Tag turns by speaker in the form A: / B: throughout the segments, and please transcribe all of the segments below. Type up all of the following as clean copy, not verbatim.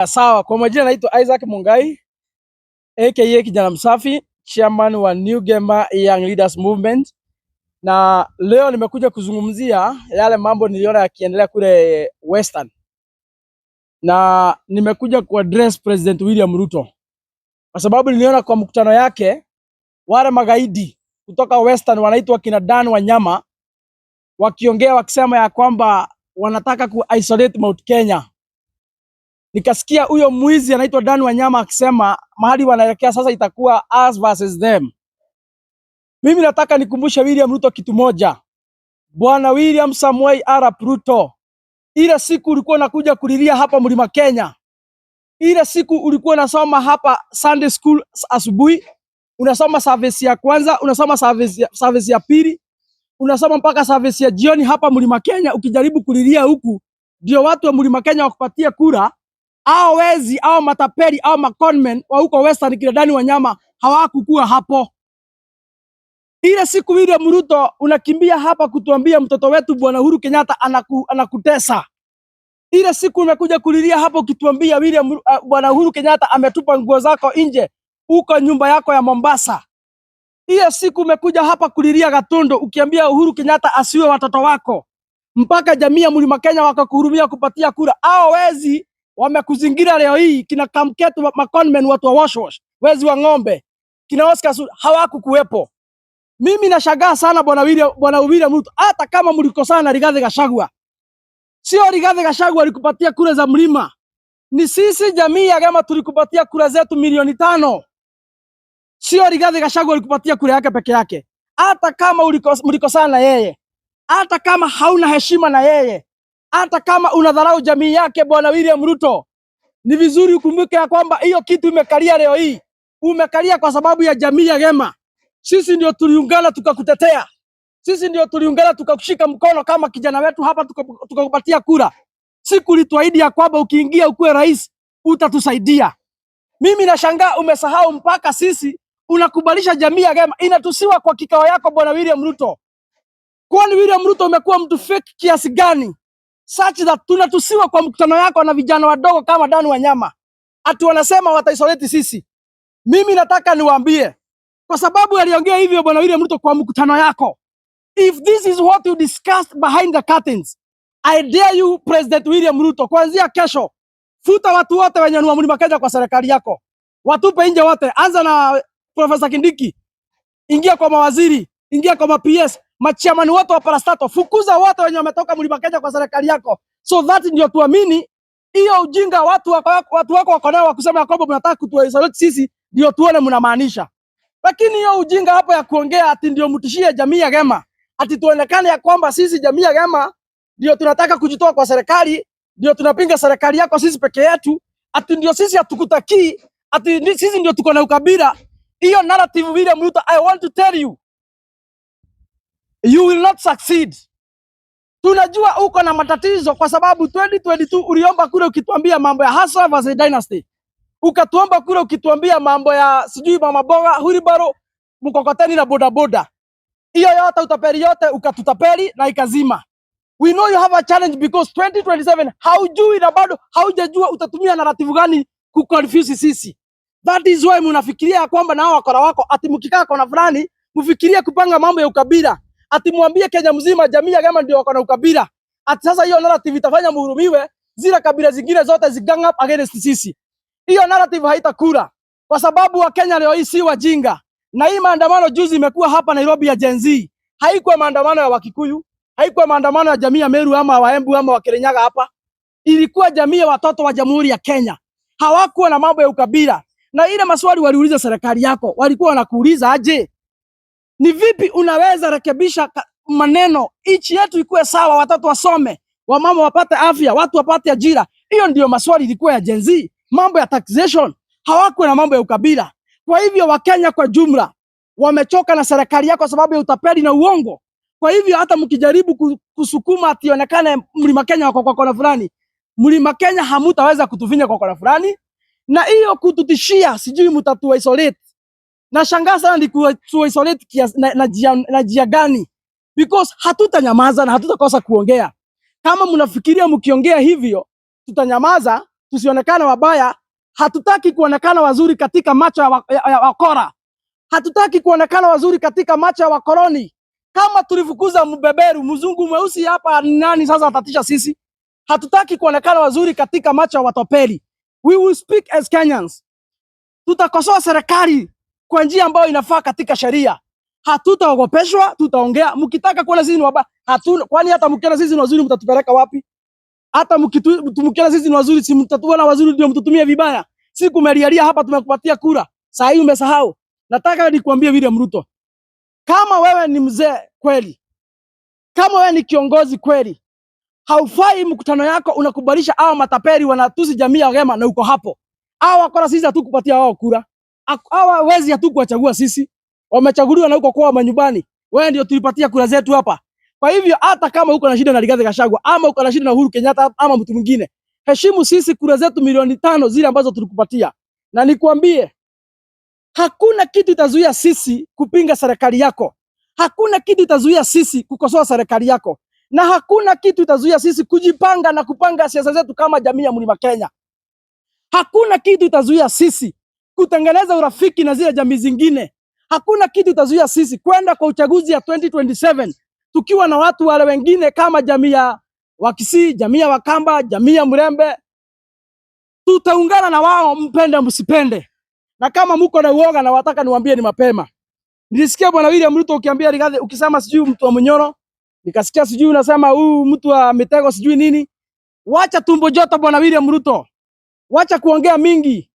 A: Sawa, kwa majina naitwa Isaac Mungai aka Kijana Msafi, chairman wa New Gema Young Leaders Movement, na leo nimekuja kuzungumzia yale mambo niliona yakiendelea kule Western, na nimekuja kuaddress President William Ruto kwa sababu niliona kwa mkutano yake wale magaidi kutoka Western wanaitwa kina Dan Wanyama wakiongea wakisema ya kwamba wanataka ku isolate Mount Kenya. Nikasikia huyo mwizi anaitwa Dan Wanyama akisema mahali wanaelekea sasa itakuwa us versus them. Mimi nataka nikumbushe William Ruto kitu moja. Bwana William Samoei Arap Ruto, ile siku ulikuwa unakuja kulilia hapa Mlima Kenya, ile siku ulikuwa unasoma hapa Sunday school asubuhi, unasoma service ya kwanza, unasoma service ya pili, unasoma mpaka service ya jioni hapa Mlima Kenya, ukijaribu kulilia huku ndio watu wa Mlima Kenya wakupatie kura. Au wezi au matapeli au maconmen wa huko Western kina Dani Wanyama hawakukuwa hapo. Ile siku William Ruto unakimbia hapa kutuambia mtoto wetu Bwana Uhuru Kenyatta anakutesa. Ile siku umekuja kulilia hapo ukituambia William Bwana Uhuru Kenyatta ametupa nguo zako nje huko nyumba yako ya Mombasa. Ile siku umekuja hapa kulilia Gatundu ukiambia Uhuru Kenyatta asiwe watoto wako, mpaka jamii ya Mlima Kenya wakakuhurumia kupatia kura. Hao wezi wamekuzingira leo hii, kina Kamketu maconmen, watu wa wash wash, wezi wa ng'ombe, kina Oscar Sudi hawakukuwepo. Mimi nashangaa sana bwana William Ruto, hata kama mlikosana na Rigathi Gachagua, sio Rigathi Gachagua alikupatia kura za mlima, ni sisi jamii ya Gema tulikupatia kura zetu 5 milioni. Sio Rigathi Gachagua alikupatia kura yake peke yake. Hata kama mlikosana na yeye, hata kama hauna heshima na yeye, hata kama unadharau jamii yake, bwana William Ruto, ni vizuri ukumbuke ya kwamba hiyo kitu imekalia leo hii, umekalia kwa sababu ya jamii ya Gema. Sisi ndio tuliungana tukakutetea, sisi ndio tuliungana tukakushika mkono kama kijana wetu hapa, tukakupatia kura. Siku ulituahidi ya kwamba ukiingia ukuwe rais utatusaidia. Mimi nashangaa umesahau mpaka sisi unakubalisha jamii ya Gema inatusiwa kwa kikao yako bwana William Ruto. Kwani William Ruto umekuwa mtu fake kiasi gani such that tunatusiwa kwa mkutano yako na vijana wadogo kama Dan Wanyama, ati wanasema wataisolate sisi. Mimi nataka niwaambie, kwa sababu aliongea hivyo bwana William Ruto kwa mkutano yako, if this is what you discussed behind the curtains, I dare you, President William Ruto, kuanzia kesho futa watu wote wenye ni wa Mlima Kenya kwa serikali yako, watupe nje wote. Anza na Profesa Kindiki, ingia kwa mawaziri, ingia kwa ma-PS, machairman wote wa parastatal, fukuza wote wenye wametoka Mlima Kenya kwa serikali yako, so that ndio tuamini hiyo ujinga watu wako wako nao wa kusema ya kwamba mnataka kutuisolate sisi, ndio tuone mnamaanisha. Lakini hiyo ujinga hapo ya kuongea ati ndio mtishie jamii ya Gema, ati tuonekane ya kwamba sisi jamii ya Gema ndio tunataka kujitoa kwa serikali, ndio tunapinga serikali yako sisi peke yetu, ati ndio sisi hatukutakii, ati sisi ndio tuko na ukabila. Hiyo narrative, William Ruto, I want to tell you, you will not succeed. Tunajua uko na matatizo kwa sababu 2022 uliomba kule ukituambia mambo ya Hustler versus Dynasty, ukatuomba kule ukituambia mambo ya sijui mama boga, wheelbarrow, mkokoteni na bodaboda. Hiyo yote utapeli yote ukatutapeli na ikazima. We know you have a challenge because 2027 haujui na bado haujajua utatumia narrative gani kuconfuse sisi. That is why mnafikiria ya kwamba na hao wakora wako ati mkikaa kona fulani mfikirie kupanga mambo ya ukabila, ati mwambie Kenya mzima jamii ya Gema ndio wako na ukabila. Ati sasa hiyo narrative itafanya muhurumiwe, zile kabila zingine zote zigang up against sisi. Hiyo narrative haitakula kwa sababu Wakenya leo hii si wajinga. Na hii maandamano juzi imekuwa hapa Nairobi ya Gen Z, haikuwa maandamano ya Wakikuyu, haikuwa maandamano ya jamii ya Meru ama Waembu ama Wakirinyaga hapa, ilikuwa jamii ya watoto wa Jamhuri ya Kenya. Hawakuwa na mambo ya ukabila. Na ile maswali waliuliza serikali yako, walikuwa wanakuuliza aje, ni vipi unaweza rekebisha maneno nchi yetu ikuwe sawa, watoto wasome, wamama wapate afya, watu wapate ajira. Hiyo ndio maswali ilikuwa ya Gen Z. Mambo ya taxation, hawakuwa na mambo ya ukabila. Kwa hivyo Wakenya kwa jumla wamechoka na serikali yako kwa sababu ya utapeli na uongo. Kwa hivyo hata mkijaribu kusukuma ati ionekane Mlima Kenya wako kwa kona fulani, Mlima Kenya hamutaweza kutufinya kwa kona fulani, na hiyo kututishia sijui mtatu isolate. Nashangaa sana ni kutu isolate kiasi na jia gani? Because hatutanyamaza na hatutakosa kuongea. Kama mnafikiria mkiongea hivyo tutanyamaza. Tusionekane wabaya. Hatutaki kuonekana wazuri katika macho ya wakora. Hatutaki kuonekana wazuri katika macho ya wakoloni. Kama tulifukuza mbeberu mzungu mweusi hapa, nani sasa atatisha sisi? Hatutaki kuonekana wazuri katika macho ya watapeli. We will speak as Kenyans. Tutakosoa serikali kwa njia ambayo inafaa katika sheria. Hatutaogopeshwa, tutaongea. Mkitaka kuona sisi ni wabaya, hatuna. Kwani hata mkiona sisi ni wazuri mtatupeleka wapi? Hata mkiona sisi ni wazuri, si mtatuona wazuri ndio mtutumie vibaya? Siku umelialia hapa tumekupatia kura, saa hii umesahau. Nataka nikuambie William Ruto, kama wewe ni mzee kweli, kama wewe ni kiongozi kweli, haufai mkutano yako unakubalisha hao matapeli wanatusi jamii ya Gema na uko hapo. Hawa wakora sisi hatukupatia wao kura. Hawa wezi hatukuwachagua sisi. Wamechaguliwa na huko kwao manyumbani. Wewe ndio tulipatia kura zetu hapa. Kwa hivyo hata kama uko na shida na Rigathi Gachagua ama uko na shida na Uhuru Kenyatta ama mtu mwingine, heshimu sisi kura zetu 5 milioni zile ambazo tulikupatia. Na nikwambie, hakuna kitu itazuia sisi kupinga serikali yako. Hakuna kitu itazuia sisi kukosoa serikali yako, na hakuna kitu itazuia sisi kujipanga na kupanga siasa zetu kama jamii ya Mlima Kenya. Hakuna kitu itazuia sisi kutengeneza urafiki na zile jamii zingine. Hakuna kitu itazuia sisi kwenda kwa uchaguzi ya 2027 tukiwa na watu wale wengine kama jamii ya Wakisii, jamii ya Wakamba, jamii ya Mrembe. Tutaungana na wao, mpende msipende. Na kama mko na uoga, na wataka niwaambie ni mapema. Nilisikia bwana William Ruto ukiambia Rigathi, ukisema sijui mtu wa Munyoro, nikasikia sijui unasema huyu mtu wa mitego sijui nini. Wacha tumbo joto bwana William Ruto. Wacha kuongea mingi.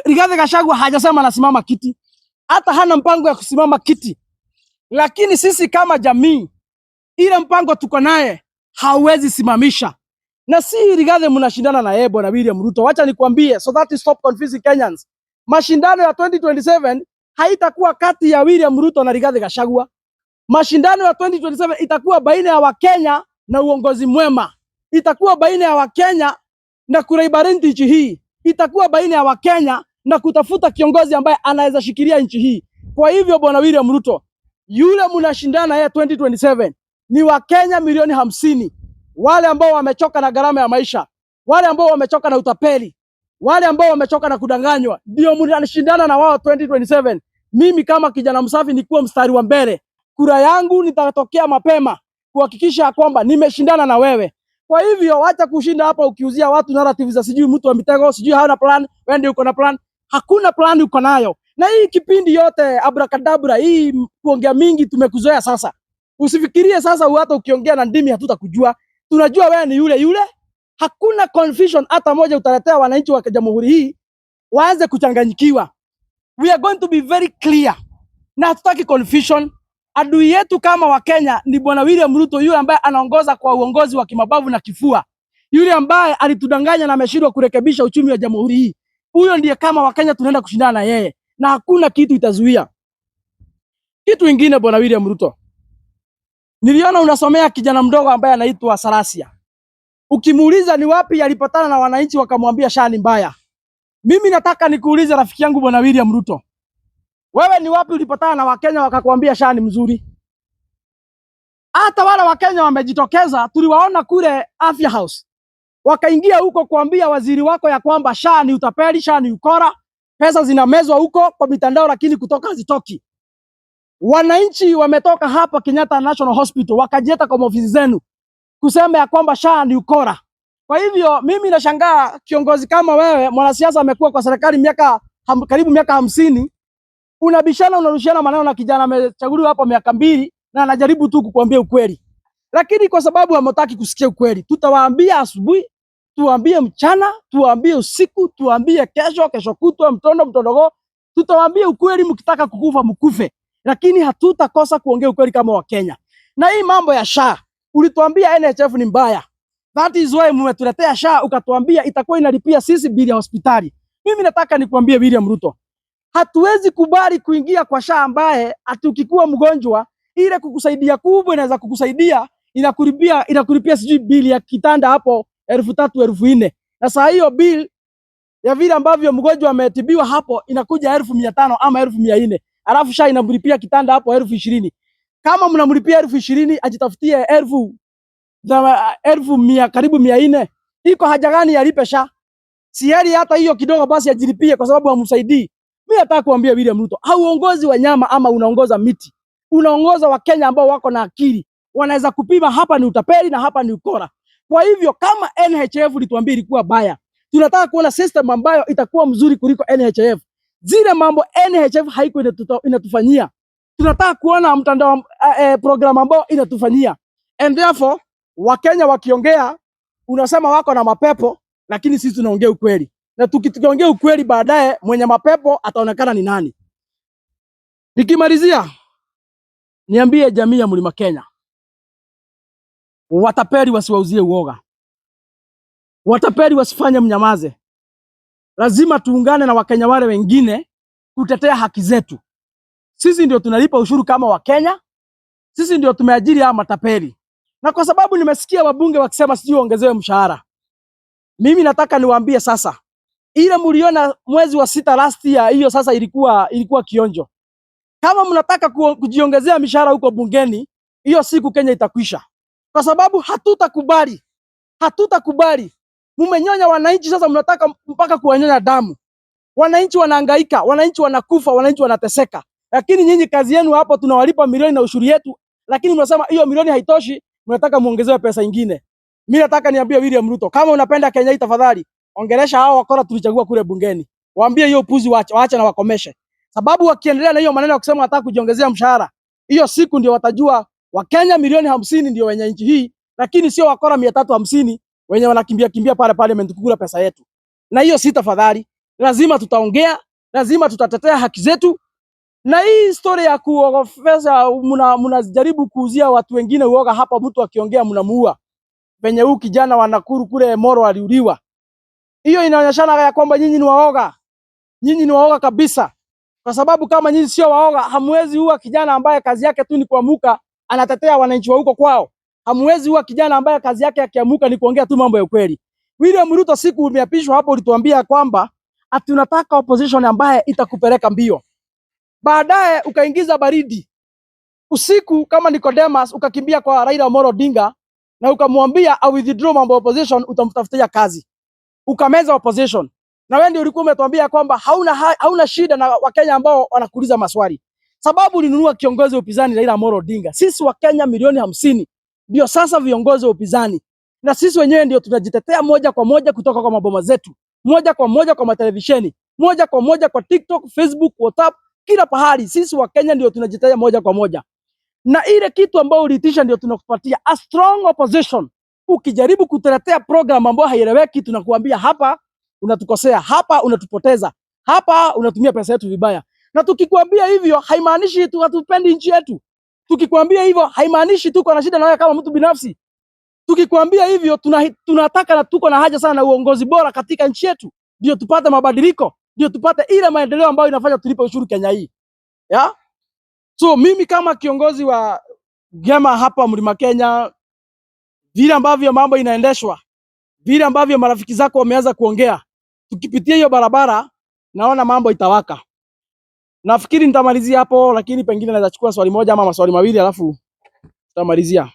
A: Rigathi Gachagua hajasema anasimama kiti. Hata hana mpango ya kusimama kiti. Lakini sisi kama jamii, ile mpango tuko naye hauwezi simamisha. Na si Rigathi mnashindana na yeye bwana William Ruto. Wacha nikwambie, so that is stop confusing Kenyans. Mashindano ya 2027 haitakuwa kati ya William Ruto na Rigathi Gachagua. Mashindano ya 2027 itakuwa baina ya Wakenya na uongozi mwema. Itakuwa baina ya Wakenya na kuliberate nchi hii. Itakuwa baina ya Wakenya na kutafuta kiongozi ambaye anaweza shikilia nchi hii. Kwa hivyo bwana William Ruto, yule mnashindana yeye 2027 ni Wakenya milioni 50, wale ambao wamechoka na gharama ya maisha, wale ambao wamechoka na utapeli, wale ambao wamechoka na kudanganywa, ndio mnashindana na wao 2027. Mimi kama kijana msafi nikuwa mstari wa mbele, kura yangu nitatokea mapema kuhakikisha kwamba nimeshindana na wewe. Kwa hivyo wacha kushinda hapa ukiuzia watu narrative za sijui mtu wa mitego, sijui hauna plan, wewe ndio uko na plan. Hakuna plan uko nayo. Na hii kipindi yote abracadabra, hii kuongea mingi tumekuzoea sasa. Usifikirie sasa hata ukiongea na ndimi hatutakujua. Tunajua wewe ni yule yule. Hakuna confusion hata moja utaletea wananchi wa jamhuri hii waanze kuchanganyikiwa. We are going to be very clear. Na hatutaki confusion. Adui yetu kama Wakenya ni bwana William Ruto, yule ambaye anaongoza kwa uongozi wa kimabavu na kifua, yule ambaye alitudanganya na ameshindwa kurekebisha uchumi wa jamhuri hii. Huyo ndiye kama Wakenya tunaenda kushindana na yeye, na hakuna kitu itazuia. Kitu ingine, bwana William Ruto, niliona unasomea kijana mdogo ambaye anaitwa Salasya. Ukimuuliza ni wapi alipatana na wananchi wakamwambia SHA ni mbaya. Mimi nataka nikuulize rafiki yangu bwana William Ruto, wewe ni wapi ulipatana na Wakenya wakakwambia SHA ni mzuri? Hata wale Wakenya wamejitokeza, tuliwaona kule Afya House, wakaingia huko kuambia waziri wako ya kwamba SHA ni utapeli, SHA ni ukora, pesa zinamezwa huko kwa mitandao, lakini kutoka hazitoki. Wananchi wametoka hapa Kenyatta National Hospital wakajeta kwa ofisi zenu kusema ya kwamba SHA ni ukora. Kwa hivyo mimi nashangaa kiongozi kama wewe, mwanasiasa amekuwa kwa serikali karibu miaka 50, unabishana unarushiana maneno na kijana amechaguliwa hapa miaka 2 na anajaribu tu kukuambia ukweli, lakini kwa sababu hamtaki kusikia ukweli, tutawaambia asubuhi, tuwaambie mchana, tuwaambie usiku, tuwaambie kesho, kesho kutwa, mtondo mtondogo, tutawaambia ukweli. Mkitaka kukufa mkufe, lakini hatutakosa kuongea ukweli kama Wakenya. Na hii mambo ya SHA ulituambia NHIF ni mbaya, that is why mmetuletea SHA, ukatuambia itakuwa inalipia sisi bili ya hospitali. Mimi nataka nikuambie William Ruto, hatuwezi kubali kuingia kwa SHA ambaye ati ukikuwa mgonjwa ile kukusaidia kubwa inaweza kukusaidia inakulipia sijui bili ya kitanda hapo 3,000 4,000, na saa hiyo bill ya vile ambavyo mgonjwa ametibiwa hapo inakuja 500,000 ama 400,000, alafu SHA inamlipia kitanda hapo 20,000. Kama mnamlipia 20,000 ajitafutie elfu 100,000 karibu 400, iko haja gani alipe SHA? Si heri hata hiyo kidogo basi ajilipie, kwa sababu hamsaidii. Mimi nataka kuambia William Ruto, hauongozi wanyama ama unaongoza miti, unaongoza Wakenya ambao wako na akili, wanaweza kupima hapa ni utapeli na hapa ni ukora. Kwa hivyo kama NHIF ulituambia ilikuwa baya, tunataka kuona system ambayo itakuwa mzuri kuliko NHIF. Zile mambo NHIF haiko inatufanyia, tunataka kuona mtandao program ambayo inatufanyia, and therefore Wakenya wakiongea unasema wako na mapepo, lakini sisi tunaongea ukweli, na tukiongea ukweli baadaye mwenye mapepo ataonekana ni nani. Nikimalizia, niambie jamii ya Mlima Kenya, watapeli wasiwauzie uoga, watapeli wasifanye mnyamaze. Lazima tuungane na Wakenya wale wengine kutetea haki zetu. Sisi ndio tunalipa ushuru kama Wakenya, sisi ndio tumeajiri haya matapeli. Na kwa sababu nimesikia wabunge wakisema sijui ongezewe mshahara, mimi nataka niwaambie sasa, ile mliona mwezi wa sita last year, hiyo sasa ilikuwa kionjo. Kama mnataka kujiongezea mishahara huko bungeni, hiyo siku Kenya itakwisha, kwa sababu hatutakubali, hatutakubali. Mumenyonya wananchi, sasa mnataka mpaka kuwanyonya damu. Wananchi wanahangaika, wananchi wanakufa, wananchi wanateseka, lakini nyinyi kazi yenu hapo, tunawalipa milioni na ushuru yetu, lakini mnasema hiyo milioni haitoshi, mnataka muongezewe pesa ingine. Mimi nataka niambie William Ruto, kama unapenda Kenya hii, tafadhali ongelesha hao wakora tulichagua kule bungeni, waambie hiyo upuzi waache, waache na wakomeshe, sababu wakiendelea na hiyo maneno ya kusema wanataka kujiongezea mshahara, hiyo siku ndio watajua Wakenya milioni 50 ndio wenye nchi hii, lakini sio wakora 350 wenye wanakimbia kimbia pale parliament kukula pesa yetu. Na hiyo si tafadhali, lazima tutaongea, lazima tutatetea haki zetu. Na hii story ya kuogofesha, mnajaribu kuuzia watu wengine uoga hapa, mtu akiongea mnamuua. Venye huu kijana wa Nakuru kule Molo aliuliwa, hiyo inaonyeshana ya kwamba nyinyi ni waoga, nyinyi ni waoga kabisa, kwa sababu kama nyinyi sio waoga, hamwezi ua kijana ambaye kazi yake tu ni kuamuka anatetea wananchi wa huko kwao. Hamwezi ua kijana ambaye kazi yake akiamuka ni kuongea tu mambo ya ukweli. William Ruto, siku umeapishwa hapo, ulituambia kwamba ati unataka opposition ambaye itakupeleka mbio, baadaye ukaingiza baridi usiku kama Nicodemus, ukakimbia kwa Raila Amolo Odinga na ukamwambia a withdraw mambo ya opposition, utamtafutia kazi, ukameza opposition. Na wewe ndio ulikuwa umetuambia kwamba hauna shida na Wakenya ambao wanakuuliza maswali, sababu ulinunua kiongozi wa upinzani Raila Amolo Odinga. Sisi Wakenya milioni 50 ndio sasa viongozi wa upinzani, na sisi wenyewe ndio tunajitetea moja kwa moja kutoka kwa maboma zetu, moja kwa moja kwa matelevisheni, moja kwa moja kwa TikTok, Facebook, WhatsApp, kila pahali. Sisi Wakenya ndio tunajitetea moja kwa moja na ile kitu ambayo uliitisha ndio tunakupatia a strong opposition. Ukijaribu kutuletea program ambayo haieleweki, tunakuambia hapa unatukosea, hapa unatupoteza, hapa unatumia pesa yetu vibaya. Na tukikwambia hivyo haimaanishi tu hatupendi nchi yetu. Tukikwambia hivyo haimaanishi tuko na shida na wewe kama mtu binafsi. Tukikwambia hivyo tunataka na tuko na haja sana na uongozi bora katika nchi yetu, ndio tupate mabadiliko, ndio tupate ile maendeleo ambayo inafanya tulipe ushuru Kenya hii. Yeah? So mimi kama kiongozi wa Gema hapa Mlima Kenya, vile ambavyo mambo inaendeshwa, vile ambavyo marafiki zako wameanza kuongea, tukipitia hiyo barabara, naona mambo itawaka. Nafikiri nitamalizia hapo, lakini pengine naweza chukua swali moja ama maswali mawili alafu tutamalizia.